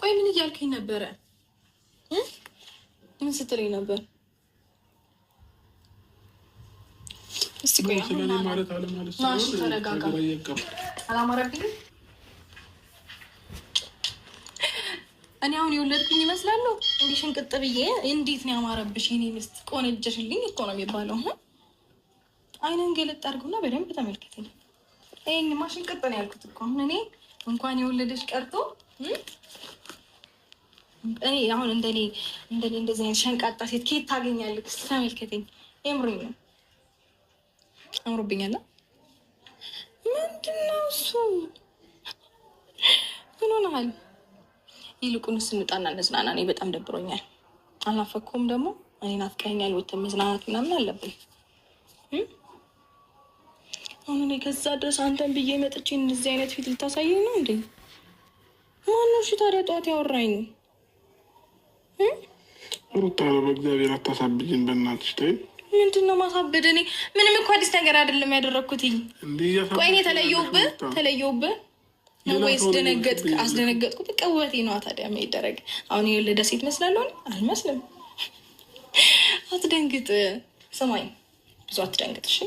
ቆይ ምን እያልከኝ ነበረ? ምን ስትለኝ ነበር? እስቲ ቆይ ተረጋጋ። አላማረብኝም። እኔ አሁን የወለድኩኝ ይመስላለሁ? እንዲህ ሽንቅጥ ብዬ እንዴት ነው ያማረብሽ የኔ ሚስት፣ ቆነጀሽልኝ እኮ ነው የሚባለው። አይንን ገለጥ አድርጉና በደንብ ተመልከተኝ። ይሄንማ ሽንቅጥ ነው ያልኩት እኮ። አሁን እኔ እንኳን የወለደች ቀርቶ እኔ አሁን እንደኔ እንደኔ እንደዚህ አይነት ሸንቃጣ ሴት ከየት ታገኛለህ? እስኪ ተመልከተኝ። የምሬን ነው። አምሮብኛል። ምንድን ነው እሱ? ምን ሆነሃል? ይልቁንስ እንውጣና እንዝናና። እኔ በጣም ደብሮኛል። አልናፈቅኩም ደግሞ? እኔ ናፍቀኸኛል። ወተን መዝናናት ምናምን አለብን። አሁን እኔ ከዛ ድረስ አንተን ብዬ መጥቼ እንደዚህ አይነት ፊት ልታሳየኝ ነው እንዴ? ማነው እሺ ታዲያ ጠዋት ያወራኝ? ሩታ በእግዚአብሔር አታሳብጅን፣ በእናትሽ ተይ። ምንድን ነው ማሳበድ? እኔ ምንም እኮ አዲስ ነገር አይደለም ያደረግኩት። ቆይ እኔ ተለየሁብህ ተለየሁብህ ነው ወይስ ደነገጥክ? አስደነገጥኩ። በቃ ውበቴ ነዋ። ታዲያ ምን ይደረግ አሁን? የወለደ ሴት መስላለሁ? አልመስልም። አትደንግጥ። ስማኝ፣ ብዙ አትደንግጥ እሺ።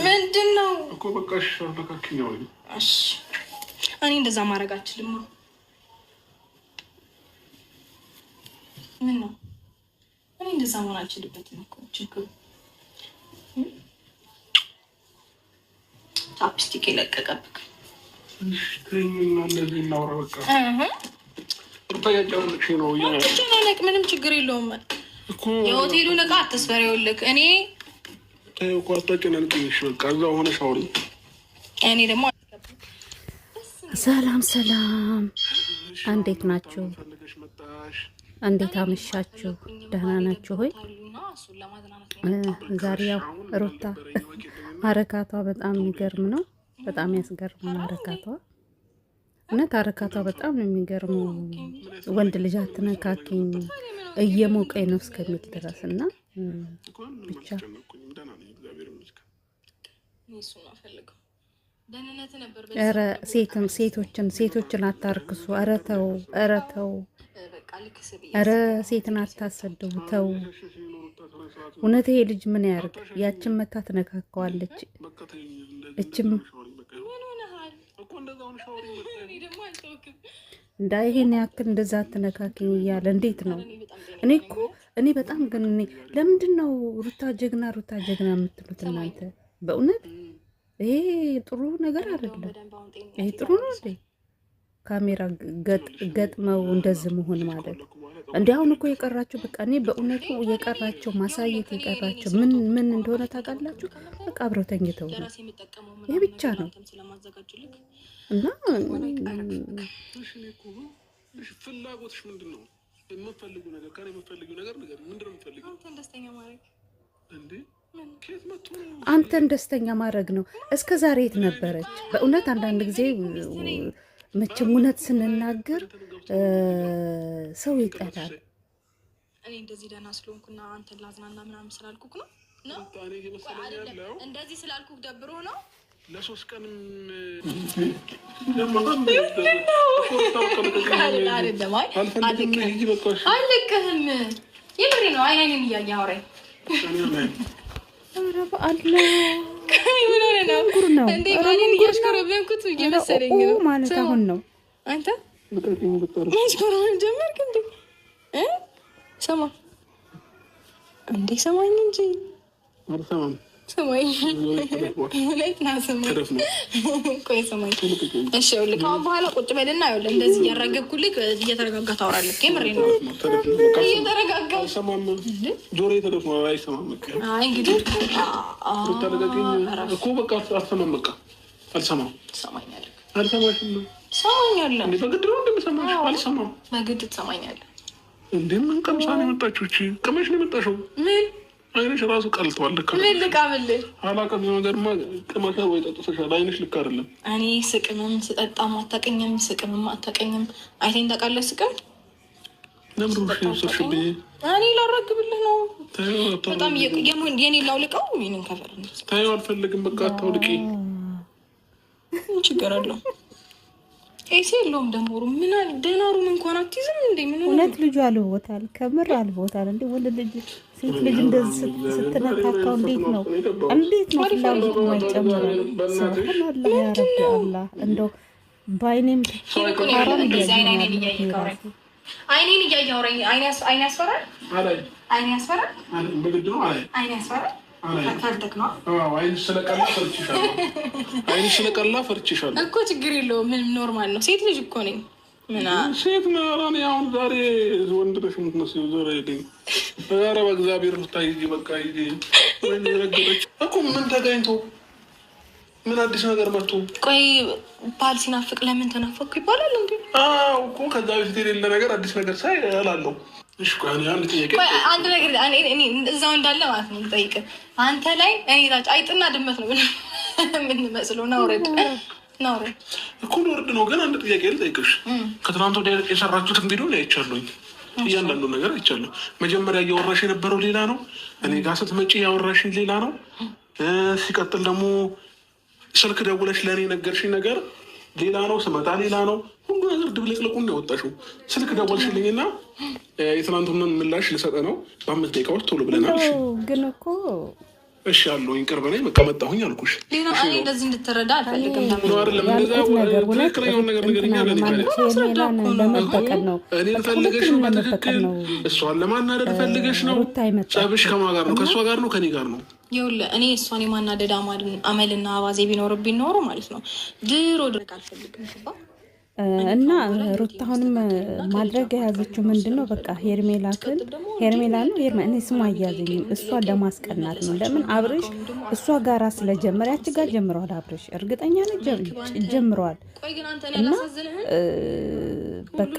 ምንድን ነው እኔ እንደዛ ማድረግ አልችልማ። ምን ነው እኔ እንደዛ መሆን አልችልበትም እኮ ችግሩ። Chapstick የለቀቀብክ አትጨናነቅ፣ ምንም ችግር የለውም። የሆቴሉን እቃ አትስበር። ይኸውልህ እኔ እኔ ደግሞ ሰላም ሰላም፣ እንዴት ናችሁ? እንዴት አመሻችሁ? ደህና ናችሁ ሆይ? ዛሬ ያው ሩታ አረካቷ በጣም የሚገርም ነው። በጣም ያስገርም አረካቷ። እውነት አረካቷ በጣም ነው የሚገርመው። ወንድ ልጅ አትነካኪኝ እየሞቀኝ ነው እስከሚል ድረስ እና ብቻ ኧረ ሴትም ሴቶችን ሴቶችን አታርክሱ። ኧረ ተው፣ ኧረ ተው፣ ኧረ ሴትን አታሰድቡ። ተው። እውነት ይሄ ልጅ ምን ያርግ? ያችን መታ ትነካከዋለች፣ እችም እንዳ ይሄን ያክል እንደዛ አትነካኪኝ እያለ እንዴት ነው? እኔ እኮ እኔ በጣም ግን እኔ ለምንድን ነው ሩታ ጀግና ሩታ ጀግና የምትሉት እናንተ? በእውነት ይሄ ጥሩ ነገር አይደለም። ይሄ ጥሩ ነው እንዴ? ካሜራ ገጥመው እንደዚህ መሆን ማለት እንዲ። አሁን እኮ የቀራቸው በቃ እኔ በእውነቱ የቀራቸው ማሳየት የቀራቸው ምን ምን እንደሆነ ታውቃላችሁ? በቃ አብረው ተኝተው ነው። ይሄ ብቻ ነው። እና ፍላጎትሽ ምንድን ነው? የምትፈልጊው ነገር ከእኔ የምትፈልጊው ነገር ንገሪኝ። ምንድን ነው የምትፈልጊው? አንተን ደስተኛ ማድረግ ነው። እስከ ዛሬ የት ነበረች? በእውነት አንዳንድ ጊዜ መቼም እውነት ስንናገር ሰው ይጠላል። እኔ እንደዚህ ደህና ስለሆንኩና አንተን ላዝናና ምናምን ስላልኩክ ነው ነው እንደዚህ ስላልኩክ ደብሮ ነው። ለሶስት ቀንም አልለቅህም። የምሬ ነው። አይ አይኔን እያየህ አውራኝ። ኧረ በአላህ ምን ሆነህ ነው ጉር ነው እንዴ? ባሌን እያሽኮረመምኩት እየመሰለኝ ነው ማለት አሁን ነው። አንተ ማሽኮረመም ጀመርክ እንዴ? ስማ እንዴ፣ ስማኝ እንጂ ስማኝ፣ እውነት ና ስማኝ። ቆይ ስማኝ። እሺ ይኸውልህ፣ ከአሁን በኋላ ቁጭ በልና ይኸውልህ፣ እንደዚህ እያራገብኩልህ እየተረጋጋ ታወራለህ። የምሬን ነው። እየተረጋጋ ጆሮዬ ተደፍኗል፣ አይሰማም። አይ እንግዲህ እኮ በቃ አልሰማም። በቃ አልሰማም። ትሰማኛለህ። አልሰማሽም። ትሰማኛለህ። በግድ ነው እንደምሰማሽ? አልሰማም። በግድ ትሰማኛለህ። እንዴ ምን ቀምሳ ነው የመጣችው? እቺ ቅመሽ ነው የመጣሽው? ምን አይንሽ ራሱ ቀልቷል። ልክ ምን ልቃምልህ? አላውቅም። ነገርማ ቅመሻ ወይ ጠጥተሻል። አይንሽ ልክ አይደለም። እኔ ስቅምም ስጠጣም አታውቅኝም፣ ስቅምም አታውቅኝም። አይተኝ ታውቃለህ? ስቅም ለምንድን ነው የወሰድሽብኝ? እኔ ላራግብልህ ነው። በጣም የኔ ላውልቀው ይህንን ከፈር ታየው አልፈልግም። በቃ አታውልቂ። ምን ችግር አለው? AC የለውም ደግሞ room። ምን ደህና room እንኳን አትይዝም እንዴ? ምን ሆነ? እውነት ልጁ አልቦታል፣ ከምር አልቦታል። እንዴ ወንድ ልጅ ሴት ልጅ እንደዚህ ስትነካካው እንዴት ነው እንዴት ነው ፍላጎት የማይጨምረው? ሱብሃንአላህ ያ ረቢ አላህ። እንደው በአይኔም ሐራም አይኔን እያየህ አውራኝ። አይኔ ያስፈራል፣ አይኔ ያስፈራል፣ አይኔ ያስፈራል። ፈርተክ ነው አይንሽ ስለቀላ ፈርቼሻለሁ። አይንሽ ስለቀላ ፈርቼሻለሁ እኮ ችግር የለውም። ምንም normal ነው። ሴት ልጅ እኮ ነኝ። ምና ሴት ነው። እኔ አሁን ዛሬ ወንድ ነሽ የምትመስይው። ዛሬ ግን ኧረ በእግዚአብሔር ሩታ ሂጂ፣ በቃ ሂጂ። ረገጠች እኮ ምን ተገኝቶ ምን አዲስ ነገር መጥቶ? ቆይ ባል ሲናፍቅ ለምን ተናፈቅኩ ይባላል እንዴ? አዎ እኮ ከዛ በፊት የሌለ ነገር አዲስ ነገር ሳይ እላለሁ። እሺ ቆይ አንድ ጥያቄ፣ አንድ ነገር እኔ እዛው እንዳለ ማለት ነው የምጠይቅህ። አንተ ላይ እኔ ታች አይጥና ድመት ነው የምንመስለው። ናውረድ ናውረድ እኮ ልወርድ ነው፣ ግን አንድ ጥያቄ ልጠይቅሽ። ከትናንት ወዲያ የሰራችሁትን ቪዲዮ ላይ አይቻለሁኝ፣ እያንዳንዱ ነገር አይቻለሁ። መጀመሪያ እያወራሽ የነበረው ሌላ ነው፣ እኔ ጋር ስትመጪ ያወራሽኝ ሌላ ነው። ሲቀጥል ደግሞ ስልክ ደውለሽ ለእኔ የነገርሽኝ ነገር ሌላ ነው፣ ስመጣ ሌላ ነው። ሁሉ ነገር ድብልቅልቁን ነው ያወጣሽው። ስልክ ደወልሽልኝና የትናንቱን ምላሽ ልሰጠ ነው በ5 ደቂቃ ውስጥ ቶሎ ብለናል። ግን እኮ እሺ አለሁኝ፣ ቅርብ ነኝ፣ በቃ መጣሁኝ አልኩሽ። ሌላ እኔ እንደዚህ እንድትረዳ አልፈልግም። አይደለም ትክክለኛውን ነገር ንገሪኝ። ሄርሜላን ለመበቀል ነው፣ እኔን ፈልገሽ ነው በትክክል እሷን ለማናደድ ፈልገሽ ነው። ጸብሽ ከማን ጋር ነው? ከእሷ ጋር ነው ከኔ ጋር ነው? ይኸውልህ እኔ እሷን የማናደድ አመልና አባዜ ቢኖርብኝ ኖሮ ማለት ነው ድሮ ድረግ አልፈልግም። እና ሩታ አሁንም ማድረግ የያዘችው ምንድን ነው? በቃ ሄርሜላክን ሄርሜላ ነው እኔ ስሟ አያዘኝም። እሷን ለማስቀናት ነው። ለምን አብርሽ እሷ ጋራ ስለጀመረ ያች ጋር ጀምረዋል። አብርሽ እርግጠኛ ነው ጀምረዋል። እና በቃ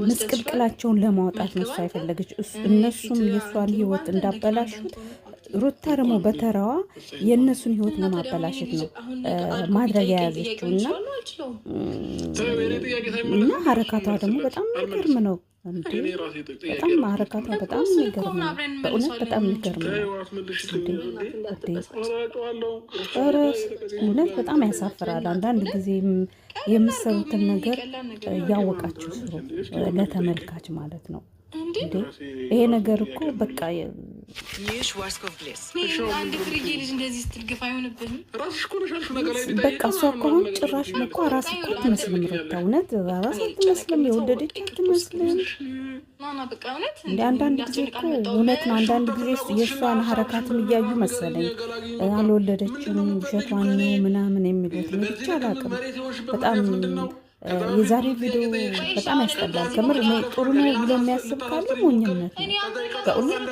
ምስቅልቅላቸውን ለማውጣት ነው እሷ የፈለገች። እነሱም የእሷን ህይወት እንዳበላሹት ሩታ ደግሞ በተራዋ የእነሱን ህይወት ለማበላሸት ነው ማድረግ የያዘችው። እና እና ሀረካቷ ደግሞ በጣም የሚገርም ነው። በጣም ሀረካቷ በጣም የሚገርም ነው። በእውነት በጣም የሚገርም ነው። እውነት በጣም ያሳፍራል። አንዳንድ ጊዜ የምትሰሩትን ነገር እያወቃችሁ ስሩ፣ ለተመልካች ማለት ነው። ይሄ ነገር እኮ በቃ አንድ ፍርዬ ልጅ እንደዚህ ስትል ግፍ አይሆንብህም? በቃ እሷ እኮ አሁን ጭራሽ እኮ ራስ እኮ አትመስልም ሩታ፣ እውነት ራስ አትመስልም፣ የወለደች አትመስልም። እንደ አንዳንድ ጊዜ እኮ እውነት ነው። አንዳንድ ጊዜ የእሷን ሀረካትን እያዩ መሰለኝ አልወለደችም ውሸቷን ነው ምናምን የሚሉት እኔ ብቻ አላውቅም። በጣም የዛሬ ቪዲዮ በጣም ያስጠላል። ከምር ጥሩ ነው ብሎ የሚያስብ ካለ ሞኝነት ነው። በእውነት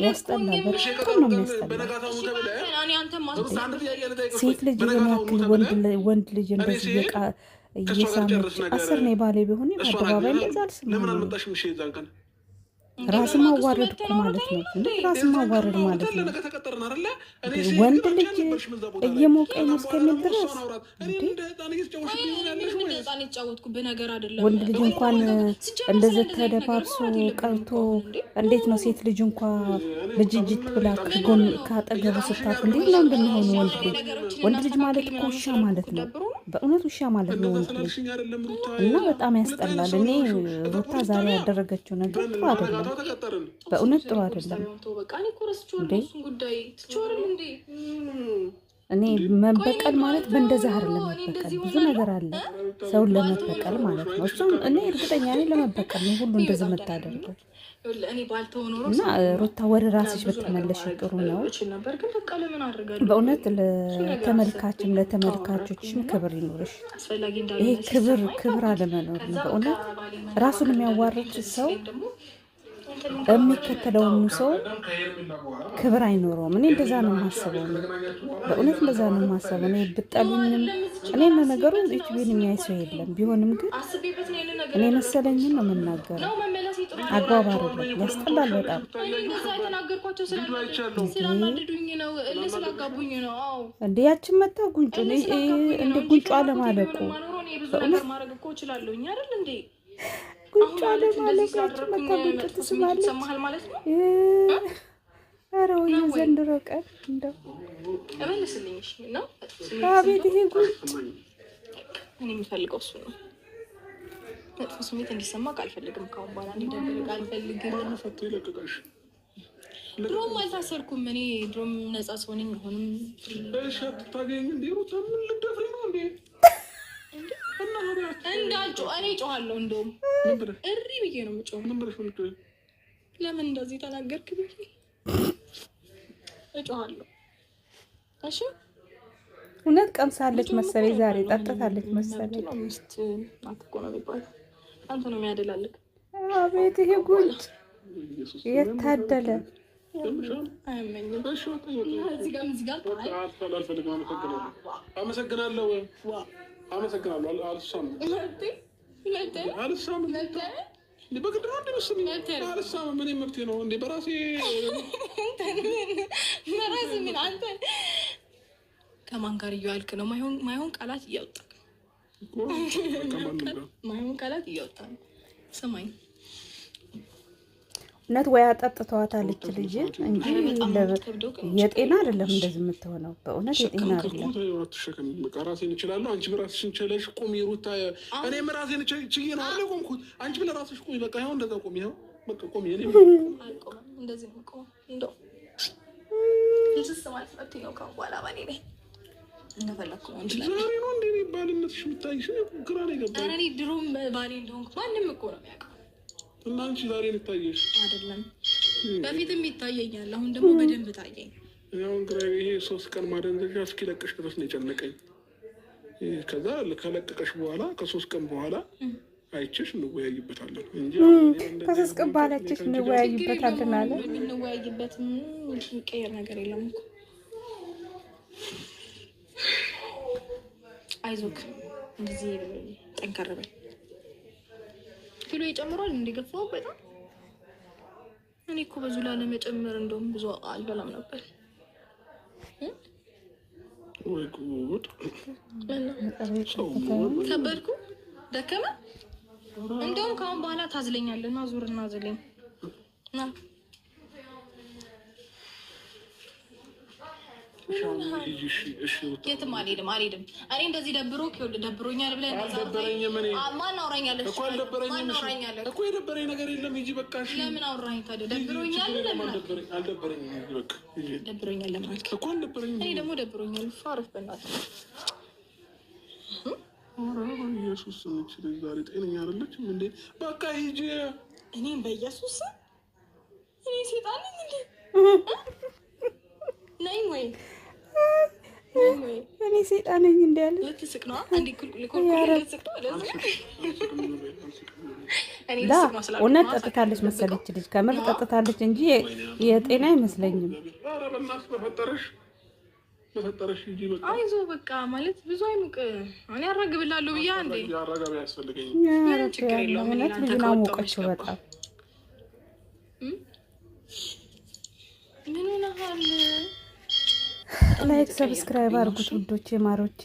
ያስጠላል። በጣም ነው የሚያስጠላል። ሴት ልጅ ይሄን ያክል ወንድ ልጅ እንደዚህ እየሳመች 10 ነው ባሌ ቢሆን አደባባይ እንደዛ አልስማም። ራስን ማዋረድ እኮ ማለት ነው። ራስን ማዋረድ ማለት ነው። ወንድ ልጅ እየሞቀኝ ነው እስከሚል ድረስ ወንድ ልጅ እንኳን እንደዚህ ተደባብሶ ቀርቶ እንዴት ነው ሴት ልጅ እንኳ ብጅጅት ብላ ከአጠገቡ ስታልፍ እንዴት ነው እንደሚሆኑ ወንድ ልጅ ወንድ ልጅ ማለት እኮ ውሻ ማለት ነው። በእውነት ውሻ ማለት ነው ወንድ ልጅ እና በጣም ያስጠላል። እኔ ሩታ ዛሬ ያደረገችው ነገር ጥሩ አይደለም። በእውነት ጥሩ አይደለም። እኔ መበቀል ማለት በእንደዛ አይደለም። መበቀል ብዙ ነገር አለ፣ ሰውን ለመበቀል ማለት ነው። እሱም እኔ እርግጠኛ ነኝ ለመበቀል ነው ሁሉ እንደዛ የምታደርገው። እና ሩታ ወደ ራስሽ ብትመለሽ ጥሩ ነው። በእውነት ለተመልካችም ለተመልካቾችም ክብር ይኖርሽ። ይሄ ክብር ክብር አለመኖር ነው። በእውነት ራሱን የሚያዋርድ ሰው የሚከተለውን ሰው ክብር አይኖረውም። እኔ እንደዛ ነው የማስበው። በእውነት እንደዛ ነው የማስበው። እኔ ብጠሉኝም እኔ ለነገሩ ዩቲዩብን የሚያይ ሰው የለም። ቢሆንም ግን እኔ መሰለኝን ነው የምናገረው። አግባብ አይደለም፣ ያስጠላል በጣም። እንደ ያችን መታ ጉንጩ እንደ ጉንጯ ለማለቁ በእውነት ጉንጯ ለማለቁ ያችን መታ ጉንጩ ትስማለች። ኧረ ወይ ዘንድሮ ቀን እንደው አቤት ይሄ ጉንጭ እኔ የምፈልገው እሱ ነው። መጥፎ ስሜት እንዲሰማ አልፈልግም። ካሁን በኋላ እንዲደብርህ አልፈልግም። ማነው ፈቶ የለቀቀሽ? ድሮም አልታሰርኩም እኔ፣ ድሮም ነፃ ሰው ነኝ። አሁንም እሺ አትታገኝ እንዴ ሩታ? ምን ልትደፍሪ ነው እንዴ? እና ታዲያ እንዳልጮህ እኔ እጮሃለሁ። እንደውም ምን ብለሽ እሪ ብዬ ነው የምጮኸው። ምን ብለሽ ነው የምትጮሂው? ለምን እንደዚህ ተናገርክ ብዬ እጮሃለሁ። እሺ። እውነት ቀምሳለች መሰለኝ፣ ዛሬ ጠጥታለች መሰለኝ። መብት ነው። ሚስት ናት እኮ ነው የሚባለው። አንተ ነው የሚያደላልክ። አቤት ይሄ ጉንጭ ኢየሱስ የታደለ። ያምሻል? አያመኝም። እሺ በቃ ይበቃል። እዚህ ጋርም እዚህ ጋር በቃ አልፈልግም። አመሰግናለሁ፣ አመሰግናለሁ፣ አመሰግናለሁ። አልሳምም፣ መብቴ መብቴ አልሳምም። መብቴ። እንዴ በግድ ነው እንዴ መሰለኝ? መብቴ ነው። አልሳምም። እኔ መብቴ ነው እንዴ በራሴ። እንትን ምን በራስህ ምን? አንተ ከማን ጋር እየዋልክ ነው? ማይሆን ማይሆን ቃላት እያወጣ እኮ ከማንም ጋር። ማይሆን ቃላት እያወጣ ነው። ስማኝ። እውነት ወይ አጠጥተዋታለች ልጅ እንጂ ኧረ በጣም ነው የምትከብደው ግን። የጤና አይደለም እንደዚህ የምትሆነው። በእውነት የጤና አይደለም። እኮ ተይው፣ አትሸከሚ። በቃ ራሴን እችላለሁ። አንቺም ራስሽን ችለሽ ቁሚ ሩታ። እኔም ራሴን ችዬ ነው አይደል የቆምኩት? አንቺም ለራስሽ ቁሚ። በቃ ይኸው እንደዛ ቁሚ። ይኸው በቃ ቁሚ። እኔ አልቆምም። እንደዚህ ነው የምቆመው። እንደው እንስስ ማለት መብቴ ነው። ካሁን በኋላ ባሌ ነኝ። እንደፈለግኩ መሆን እችላለሁ። ዛሬ ነው እንዴ እኔ ባልነትሽ የምታይሽ? እኔ እኮ ግራ ነው የገባኝ። ኧረ እኔ ድሮም ባሌ እንደሆንኩ ማንም እኮ ነው የሚያውቀው። እና አንቺ ዛሬ ነው የታየሽ? አይደለም፣ በፊትም ይታየኛል። አሁን ደግሞ በደንብ ታየኝ። እኔ አሁን ግራ ይሄ 3 ቀን ማደንዘዣ እስኪለቅሽ ድረስ ነው የጨነቀኝ። ይሄ ከዛ ከለቀቀሽ በኋላ ከ3 ቀን በኋላ አይቼሽ እንወያይበታለን እንጂ አሁን እኔ እንደዚህ ከ3 ቀን በኋላ አይቼሽ ከአንቺ ጋር እንወያይበታለን አለ። ብንወያይበት የሚቀየር ነገር የለም እኮ። አይዞክ፣ እንደዚህ ጠንከር በል። ኪሎ ይጨምሯል እንዲገፋው በጣም። እኔ እኮ ብዙ ላለመጨመር እንደውም ብዙ አልበላም ነበር። ወይ ጉድ! ምነው? ሰው ከበድኩ? ደከመ? እንደውም ከአሁን በኋላ ታዝለኛለህ። እና ዙር እና ዝለኝ ና። እሺ ሩታ። የትም አልሄድም፣ አልሄድም። እኔ እንደዚህ ደብሮ ይኸውልህ ደብሮኛል ብለህ እንደዛ አልደበረኝም። እኔ ማን አውራኛለህ? እኮ አልደበረኝም። ማን እሺ አውራኛለህ? እኮ የደበረኝ ነገር የለም። ሂጂ በቃ እሺ። ለምን አውራኝ ታዲያ? ደብሮኛል ችግር የለም። ለምን አልደበረኝም። ሂጂ በቃ ሂጂ። ደብሮኛል ለምን አልክ? እኮ አልደበረኝም። እኔ ደግሞ ደብሮኛል። ፋርፍ በእናትህ። ኧረ በኢየሱስ ስም ይህች ልጅ ዛሬ ጤነኛ አይደለችም እንዴ? በቃ ሂጂ። እኔም በኢየሱስ ስም፣ እኔ ሴጣን ነኝ እንዴ? ነኝ ወይ? ነኝ ወይ? እኔ ሴጣን ነኝ እንዲ ያለ። ልትስቅ ነው? አንዴ ኩልኩል ልትስቅ ነው? ለዚህ እኔ ላ ልስቅ ነው ስላልኩ እውነት ነው። ጠጥታለች መሰለች ልጅ፣ ከምር ጠጥታለች እንጂ የጤና አይመስለኝም። ኧረ በእናትሽ፣ በፈጠረሽ በፈጠረሽ ሂጂ በቃ። አይዞህ በቃ፣ ማለት ብዙ አይሙቅ። እኔ አራግብላለሁ ብዬ አንዴ አራጋቢ አያስፈልገኝም። ኧረ ችግር የለውም። እኔ እውነት ለአንተ ልጁን ከወጣሁ አሞቀችው መች ገባ? በጣም። ምን ሆነሃል? Like subscribe አድርጉት ውዶቼ ማሮቼ።